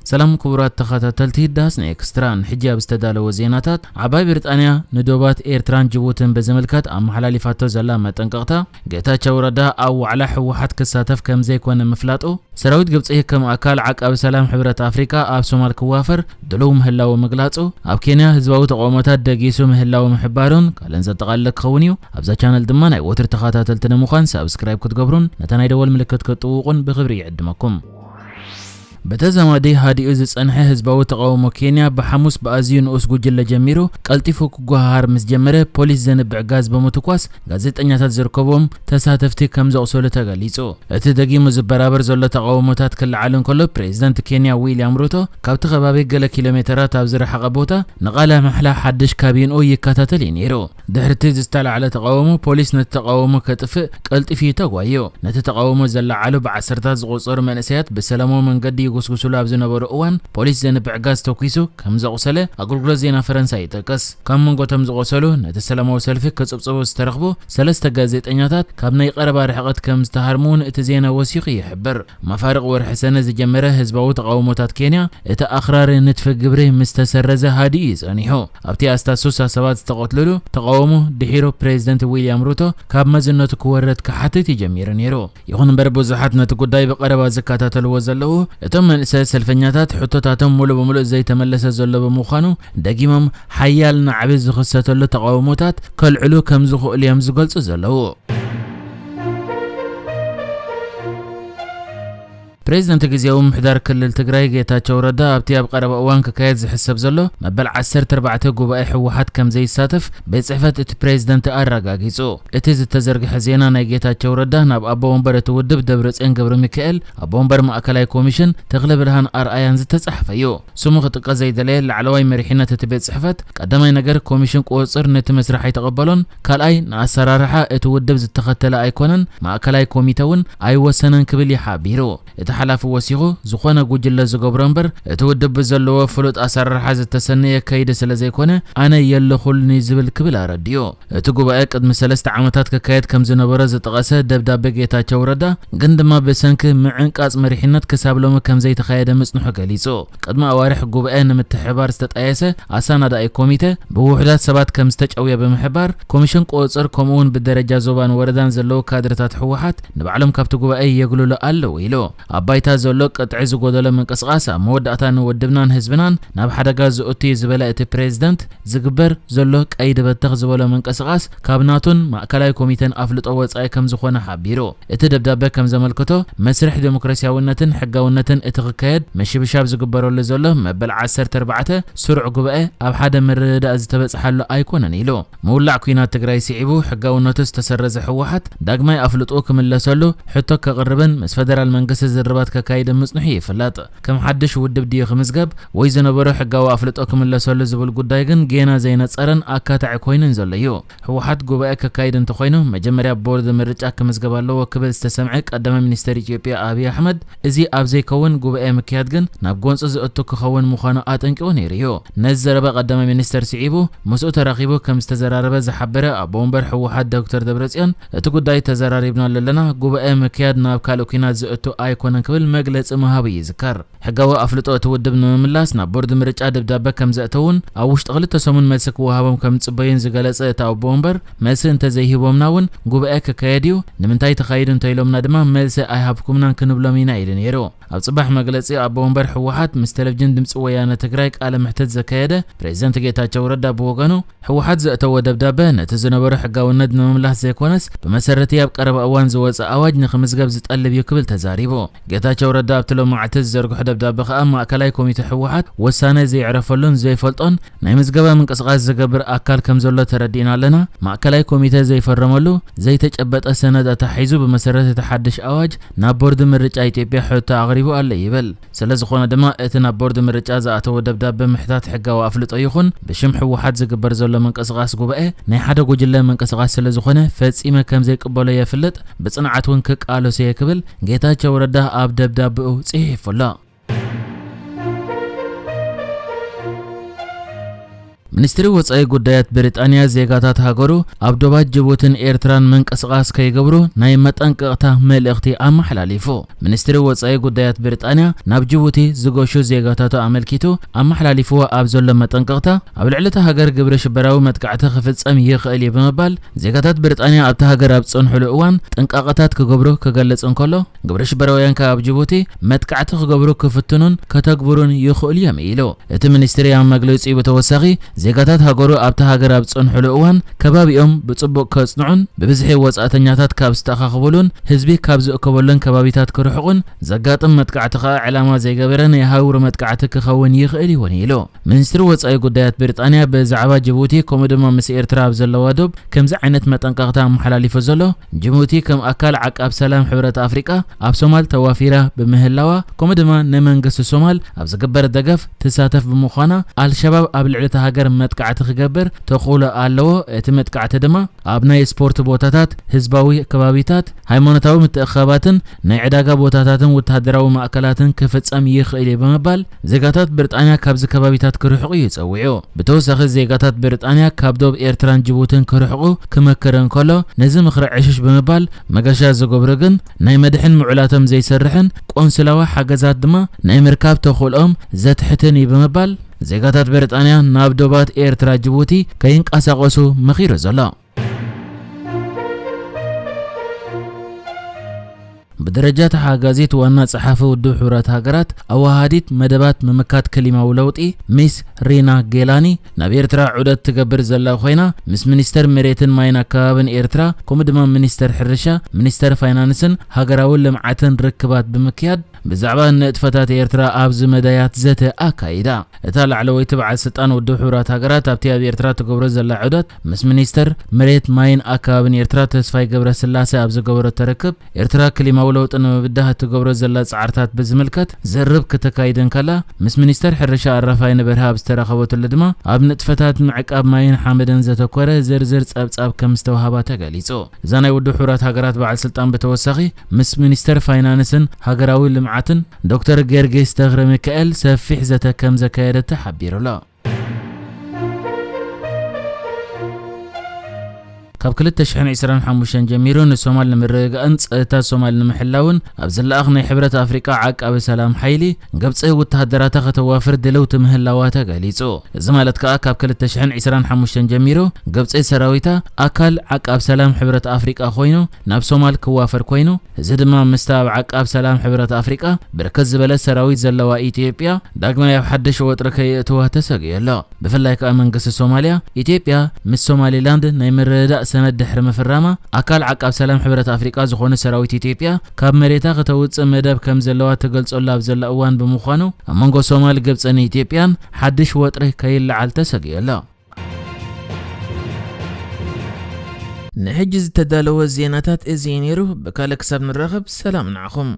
ሰላም ክቡራት ተኸታተልቲ ዳስና ኤክስትራ፣ ንሕጂ ኣብ ዝተዳለወ ዜናታት፣ ዓባይ ብሪጣንያ ንዶባት ኤርትራን ጅቡትን ብዝምልከት ኣመሓላሊፋቶ ዘላ መጠንቀቕታ፣ ጌታቸው ረዳ ኣብ ዋዕላ ህወሓት ክሳተፍ ከም ዘይኮነ ምፍላጡ፣ ሰራዊት ግብጺ ከም ኣካል ዓቃቢ ሰላም ሕብረት ኣፍሪቃ ኣብ ሶማል ክዋፈር ድሉው ምህላዉ ምግላጹ፣ ኣብ ኬንያ ህዝባዊ ተቃውሞታት ደጊሱ ምህላዉ ምሕባሩን ካልእን ዘጠቓልል ክኸውን እዩ። ኣብዛ ቻነል ድማ ናይ ወትሪ ተኸታተልቲ ንምዃን ሳብስክራይብ ክትገብሩን ነታ ናይ ደወል ምልክት ክትጥውቑን ብኽብሪ ይዕድመኩም። ብተዛማዲ ሃዲኡ ዝጸንሐ ህዝባዊ ተቓውሞ ኬንያ ብሓሙስ ብኣዝዩ ንኡስ ጉጅለ ጀሚሩ፣ ቀልጢፉ ክጓሃሃር ምስ ጀመረ፣ ፖሊስ ዘንብዕ ጋዝ ብምትኳስ ጋዜጠኛታት ዝርከብዎም ተሳተፍቲ ከም ዘቑሰሉ ተገሊጹ። እቲ ደጊሙ ዝበራበር ዘሎ ተቓውሞታት ክለዓል እንከሎ፣ ፕሬዚደንት ኬንያ ዊልያም ሩቶ ካብቲ ከባቢ ገለ ኪሎ ሜተራት ኣብ ዝረሓቐ ቦታ ንቓለ ማሕላ ሓድሽ ካቢንኡ ይከታተል እዩ ነይሩ። ድሕሪ እቲ ዝተላዕለ ተቓውሞ፣ ፖሊስ ነቲ ተቓውሞ ከጥፍእ ቀልጢፉ እዩ ተጓዩ። ነቲ ተቓውሞ ዘለዓሉ ብዓሰርታት ዝቑጸሩ መንእሰያት ብሰላማዊ መንገዲ ይጉስጉሱሉ ኣብ ዝነበሩ እዋን፣ ፖሊስ ዘንብዕ ጋዝ ተኲሱ ከም ዘቑሰለ ኣገልግሎት ዜና ፈረንሳ ይጠቅስ። ካብ መንጎ እቶም ዝቖሰሉ፣ ነቲ ሰላማዊ ሰልፊ ክጽብጽቡ ዝተረኽቡ ሰለስተ ጋዜጠኛታት ካብ ናይ ቀረባ ርሕቀት ከም ዝተሃርሙ እውን እቲ ዜና ወሲኹ ይሕብር። መፋርቕ ወርሒ ሰነ ዝጀመረ ህዝባዊ ተቓውሞታት ኬንያ፣ እቲ ኣኽራሪ ንድፊ ግብሪ ምስ ተሰረዘ ሃዲኡ እዩ ጸኒሑ። ኣብቲ ኣስታት ሱሳ ሰባት ዝተቐትልሉ ተቓውሞ ድሒሩ፣ ፕሬዚደንት ዊልያም ሩቶ ካብ መዝነቱ ክወርድ ክሓትት እዩ ጀሚሩ ነይሩ። ይኹን እምበር፣ ብዙሓት ነቲ ጉዳይ ብቐረባ ዝከታተልዎ ዘለዉ፣ እቶም መንእሰያት ሰልፈኛታት ሕቶታቶም ሙሉእ ብሙሉእ ዘይተመለሰ ዘሎ ብምዃኑ፣ ደጊሞም ሓያል ናዕቢ ዝኽሰተሉ ተቓውሞታት ከልዕሉ ከም ዝኽእሉ እዮም ዝገልጹ ዘለዉ። ፕሬዚደንት ግዜያዊ ምምሕዳር ክልል ትግራይ ጌታቸው ረዳ ኣብቲ ኣብ ቀረባ እዋን ክካየድ ዝሕሰብ ዘሎ መበል ዓሰርተ ኣርባዕተ ጉባኤ ህወሓት ከም ዘይሳተፍ ቤት ጽሕፈት እቲ ፕሬዚደንት ኣረጋጊጹ። እቲ ዝተዘርግሐ ዜና ናይ ጌታቸው ረዳ ናብ ኣቦ ወንበር እቲ ውድብ ደብረጽዮን ገብረ ሚካኤል፣ ኣቦ ወንበር ማእከላይ ኮሚሽን ተኽለ ብርሃን ኣርኣያን ዝተጻሕፈ እዩ። ስሙ ክጥቀስ ዘይደለየ ላዕለዋይ መሪሕነት እቲ ቤት ጽሕፈት፣ ቀዳማይ ነገር ኮሚሽን ቁጽጽር ነቲ መስርሕ ኣይተቐበሎን፣ ካልኣይ ንኣሰራርሓ እቲ ውድብ ዝተኸተለ ኣይኮነን፣ ማእከላይ ኮሚተ እውን ኣይወሰነን ክብል እዩ ሓቢሩ። እቲ ሓላፊ ወሲኹ፣ ዝኾነ ጉጅለ ዝገብሮ እምበር፣ እቲ ውድብ ብዘለዎ ፍሉጥ ኣሰራርሓ ዝተሰነየ ከይዲ ስለ ዘይኮነ፣ ኣነ የለኹሉን እዩ ዝብል ክብል ኣረዲኡ። እቲ ጉባኤ ቅድሚ ሰለስተ ዓመታት ክካየድ ከም ዝነበሮ ዝጠቐሰ ደብዳቤ ጌታቸው ረዳ፣ ግን ድማ ብሰንኪ ምዕንቃጽ መሪሕነት ክሳብ ሎሚ ከም ዘይተኻየደ ምጽንሑ ገሊጹ። ቅድሚ ኣዋርሕ ጉባኤ ንምትሕብባር ዝተጣየሰ ኣሰናዳኢ ኮሚተ ብውሑዳት ሰባት ከም ዝተጨውየ ብምሕባር፣ ኮሚሽን ቁጽጽር ከምኡውን ብደረጃ ዞባን ወረዳን ዘለዉ ካድርታት ህወሓት ንባዕሎም ካብቲ ጉባኤ የግልሉ ኣለዉ ኢሉ። ኣብ ባይታ ዘሎ ቅጥዒ ዝጎደሎ ምንቅስቓስ ኣብ መወዳእታ ንውድብናን ህዝብናን ናብ ሓደጋ ዘእቱ እዩ ዝበለ እቲ ፕሬዚደንት፣ ዝግበር ዘሎ ቀይዲ በተኽ ዝበሎ ምንቅስቓስ ካብ ናቱን ማእከላይ ኮሚተን ኣፍልጦ ወጻኢ ከም ዝኾነ ሓቢሩ። እቲ ደብዳበ ከም ዘመልክቶ፣ መስርሕ ዴሞክራሲያውነትን ሕጋውነትን እቲ ክካየድ ምሽብሻብ ዝግበረሉ ዘሎ መበል ዓሰርተ ኣርባዕተ ስሩዕ ጉባኤ ኣብ ሓደ ምርድዳእ ዝተበጽሓሉ ኣይኮነን ኢሉ። ምውላዕ ኲናት ትግራይ ስዒቡ ሕጋውነቱ ዝተሰረዘ ህወሓት ዳግማይ ኣፍልጦ ክምለሰሉ ሕቶ ከቕርብን ምስ ፈደራል መንግስቲ ዝርርባት ከካይድን ምጽንሑ ይፍለጥ። ከም ሓድሽ ውድብ ድዩ ክምዝገብ ወይ ዝነበሮ ሕጋዊ ኣፍልጦ ክምለሰሉ ዝብል ጉዳይ ግን ጌና ዘይነጸረን ኣካታዒ ኮይኑን ዘሎ እዩ። ህወሓት ጉባኤ ከካይድ እንተኾይኑ መጀመርያ ቦርድ ምርጫ ክምዝገብ ኣለዎ ክብል ዝተሰምዐ ቀዳማይ ሚኒስተር ኢትዮጵያ ኣብይ ኣሕመድ፣ እዚ ኣብ ዘይከውን ጉባኤ ምክያድ ግን ናብ ጎንፂ ዝእቱ ክኸውን ምዃኑ ኣጠንቂቑ ነይሩ እዩ። ነዚ ዘረባ ቀዳማይ ሚኒስተር ስዒቡ ምስኡ ተራኺቡ ከም ዝተዘራረበ ዝሓበረ ኣቦ ወንበር ህወሓት ዶክተር ደብረጽዮን፣ እቲ ጉዳይ ተዘራሪብናሉ ኣለና፣ ጉባኤ ምክያድ ናብ ካልእ ኲናት ዝእቱ ኣይኮነን ክብል መግለጺ ምሃቡ ይዝከር። ሕጋዊ ኣፍልጦ እቲ ውድብ ንምምላስ ናብ ቦርድ ምርጫ ደብዳበ ከም ዘእተዉን ኣብ ውሽጢ ክልተ ሰሙን መልሲ ክወሃቦም ከም ዝጽበዩን ዝገለጸ እቲ ኣቦ ወንበር፣ መልሲ እንተዘይሂቦምና እውን ጉባኤ ክካየድ እዩ፣ ንምንታይ ተኻይዱ እንተኢሎምና ድማ መልሲ ኣይሃብኩምናን ክንብሎም ኢና ኢሉ ነይሩ። ኣብ ጽባሕ መግለጺ ኣቦ ወንበር ህወሓት ምስ ቴሌቪዥን ድምፂ ወያነ ትግራይ ቃለ መሕትት ዘካየደ ፕሬዚደንት ጌታቸው ረዳ ብወገኑ፣ ህወሓት ዘእተዎ ደብዳበ ነቲ ዝነበሮ ሕጋውነት ንምምላስ ዘይኮነስ፣ ብመሰረቲ ኣብ ቀረባ እዋን ዝወጸ ኣዋጅ ንክምዝገብ ዝጠልብ እዩ ክብል ተዛሪቡ። ጌታቸው ረዳ ኣብቲ ሎማዕቲ ዝዘርግሖ ደብዳበ ከኣ ማእከላይ ኮሚቴ ህወሓት ወሳነ ዘየዕረፈሉን ዘይፈልጦን ናይ ምዝገባ ምንቅስቓስ ዝገብር ኣካል ከም ዘሎ ተረዲእና ኣለና። ማእከላይ ኮሚቴ ዘይፈረመሉ ዘይተጨበጠ ሰነድ ኣተሓሒዙ ብመሰረት እቲ ሓድሽ ኣዋጅ ናብ ቦርድ ምርጫ ኢትዮጵያ ሕቶ ኣቕሪቡ ኣሎ ይብል። ስለ ዝኾነ ድማ እቲ ናብ ቦርድ ምርጫ ዝኣተወ ደብዳበ ምሕታት ሕጋዊ ኣፍልጦ ይኹን ብሽም ህወሓት ዝግበር ዘሎ ምንቅስቓስ ጉባኤ ናይ ሓደ ጉጅለ ምንቅስቓስ ስለ ዝኾነ ፈጺመ ከም ዘይቅበሎ የፍልጥ፣ ብጽንዓት እውን ክቃለሶ እየ ክብል ጌታቸው ረዳ ኣብ ደብዳቤኡ ጽሒፉ ኣሎ። ሚኒስትሪ ወጻኢ ጉዳያት ብሪጣንያ ዜጋታት ሃገሩ ኣብ ዶባት ጅቡትን ኤርትራን ምንቅስቓስ ከይገብሩ ናይ መጠንቀቕታ መልእኽቲ ኣመሓላሊፉ። ሚኒስትሪ ወጻኢ ጉዳያት ብሪጣንያ ናብ ጅቡቲ ዝገሹ ዜጋታቱ ኣመልኪቱ ኣመሓላሊፍዎ ኣብ ዘሎ መጠንቀቕታ፣ ኣብ ልዕሊ እታ ሃገር ግብረ ሽበራዊ መጥቃዕቲ ክፍጸም ይኽእል እዩ ብምባል፣ ዜጋታት ብሪጣንያ ኣብታ ሃገር ኣብ ዝጸንሑሉ እዋን ጥንቃቐታት ክገብሩ ክገልጽ እንከሎ፣ ግብረ ሽበራውያን ከኣ ኣብ ጅቡቲ መጥቃዕቲ ክገብሩ ክፍትኑን ከተግብሩን ይኽእሉ እዮም ኢሉ። እቲ ሚኒስትሪ ኣብ መግለጺኡ ብተወሳኺ፣ ዜጋታት ሃገሩ ኣብታ ሃገር ኣብ ዝጸንሑሉ እዋን ከባቢኦም ብጽቡቕ ከጽንዑን ብብዝሒ ወጻእተኛታት ካብ ዝተኣኻኽቡሉን ህዝቢ ካብ ዝእከበሉን ከባቢታት ክርሕቑን፣ ዘጋጥም መጥቃዕቲ ከኣ ዕላማ ዘይገበረ ናይ ሃውሪ መጥቃዕቲ ክኸውን ይኽእል እውን ኢሉ። ሚኒስትሪ ወጻኢ ጉዳያት ብሪጣንያ ብዛዕባ ጅቡቲ ከምኡ ድማ ምስ ኤርትራ ኣብ ዘለዋ ዶብ ከምዚ ዓይነት መጠንቀቕታ ኣመሓላሊፉ ዘሎ፣ ጅቡቲ ከም ኣካል ዓቃብ ሰላም ሕብረት ኣፍሪቃ ኣብ ሶማል ተዋፊራ ብምህላዋ፣ ከምኡ ድማ ንመንግስቲ ሶማል ኣብ ዝግበር ደገፍ ትሳተፍ ብምዃና፣ ኣልሸባብ ኣብ ልዕሊ እታ ሃገር መጥቃዕቲ ክገብር ተኽእሎ ኣለዎ። እቲ መጥቃዕቲ ድማ ኣብ ናይ ስፖርት ቦታታት፣ ህዝባዊ ከባቢታት፣ ሃይማኖታዊ ምትእኽኻባትን ናይ ዕዳጋ ቦታታትን ወተሃደራዊ ማእከላትን ክፍጸም ይኽእል እዩ ብምባል፣ ዜጋታት ብሪጣንያ ካብዚ ከባቢታት ክርሕቑ እዩ ጸዊዑ። ብተወሳኺ፣ ዜጋታት ብሪጣንያ ካብ ዶብ ኤርትራን ጅቡትን ክርሕቑ ክመክር እንከሎ፣ ነዚ ምኽሪ ዕሽሽ ብምባል መገሻ ዝገብሩ ግን፣ ናይ መድሕን ምዑላቶም ዘይሰርሕን ቆንስላዊ ሓገዛት ድማ ናይ ምርካብ ተኽእልኦም ዘትሕትን እዩ ብምባል፣ ዜጋታት ብሪጣንያ ናብ ዶባት ኤርትራ ጅቡቲ ከይንቀሳቐሱ መኺሩ ዘሎ። ብደረጃ ተሓጋዚት ዋና ጸሓፊ ውድብ ሕቡራት ሃገራት፣ ኣወሃሃዲት መደባት ምምካት ክሊማዊ ለውጢ ሚስ ሪና ጌላኒ ናብ ኤርትራ ዑደት ትገብር ዘላ ኮይና፣ ምስ ሚኒስተር መሬትን ማይን ኣከባብን ኤርትራ፣ ከምኡ ድማ ሚኒስተር ሕርሻ፣ ሚኒስተር ፋይናንስን ሃገራዊ ልምዓትን ርክባት ብምክያድ፣ ብዛዕባ ንጥፈታት ኤርትራ ኣብዚ መዳያት ዘተ ኣካይዳ። እታ ላዕለወይቲ በዓል ስልጣን ውድብ ሕቡራት ሃገራት ኣብቲ ኣብ ኤርትራ ትገብሮ ዘላ ዑደት፣ ምስ ሚኒስተር መሬት ማይን ኣከባብን ኤርትራ ተስፋይ ገብረስላሴ ኣብ ዝገበረቶ ርክብ፣ ኤርትራ ክሊማዊ ለውጢ ንምብዳህ እትገብሮ ዘላ ጻዕርታት ብዝምልከት ዝርርብ ክተካይድ እንከላ፣ ምስ ሚኒስተር ሕርሻ ኣራፋይነ በርሀ ኣብ ዝተራኸበትሉ ድማ፣ ኣብ ንጥፈታት ምዕቃብ ማይን ሓመድን ዘተኮረ ዝርዝር ጸብጻብ ከም ዝተዋህባ ተገሊጹ። እዛ ናይ ውድብ ሕቡራት ሃገራት በዓል ስልጣን ብተወሳኺ፣ ምስ ሚኒስተር ፋይናንስን ሃገራዊ ልምዓትን ዶክተር ጌርጌስ ተኽረ ሚካኤል ሰፊሕ ዘተ ከም ዘካየደት ተሓቢሩ ኣሎ። ካብ ክልተ ሽሕን ዕስራን ሓሙሽተን ጀሚሩ ንሶማል ንምርግጋእን ጸጥታ ሶማል ንምሕላውን ኣብ ዝለኣኽ ናይ ሕብረት ኣፍሪቃ ዓቃቢ ሰላም ሓይሊ፣ ግብጺ ወተሃደራታ ከተዋፍር ድልውቲ ምህላዋ ተገሊጹ። እዚ ማለት ከኣ ካብ ክልተ ሽሕን ዕስራን ሓሙሽተን ጀሚሩ ግብጺ ሰራዊታ ኣካል ዓቃብ ሰላም ሕብረት ኣፍሪቃ ኮይኑ ናብ ሶማል ክዋፈር ኮይኑ፣ እዚ ድማ ምስታ ኣብ ዓቃብ ሰላም ሕብረት ኣፍሪቃ ብርክት ዝበለ ሰራዊት ዘለዋ ኢትዮጵያ ዳግማይ ኣብ ሓድሽ ወጥሪ ከየእትዋ ተሰጊኡ ኣሎ። ብፍላይ ከኣ መንግስቲ ሶማልያ፣ ኢትዮጵያ ምስ ሶማሊላንድ ናይ ምርድዳእ ሰነድ ድሕሪ ምፍራማ፣ ኣካል ዓቃብ ሰላም ሕብረት ኣፍሪቃ ዝኾነ ሰራዊት ኢትዮጵያ ካብ መሬታ ከተውጽእ መደብ ከም ዘለዋ ትገልጸሉ ኣብ ዘላ እዋን ብምዃኑ፣ ኣብ መንጎ ሶማል፣ ግብጽን ኢትዮጵያን ሓድሽ ወጥሪ ከይለዓል ተሰጊኡ ኣሎ። ንሕጂ ዝተዳለወ ዜናታት እዚ እዩ ነይሩ። ብካልእ ክሳብ ንራኸብ፣ ሰላም ንዓኹም።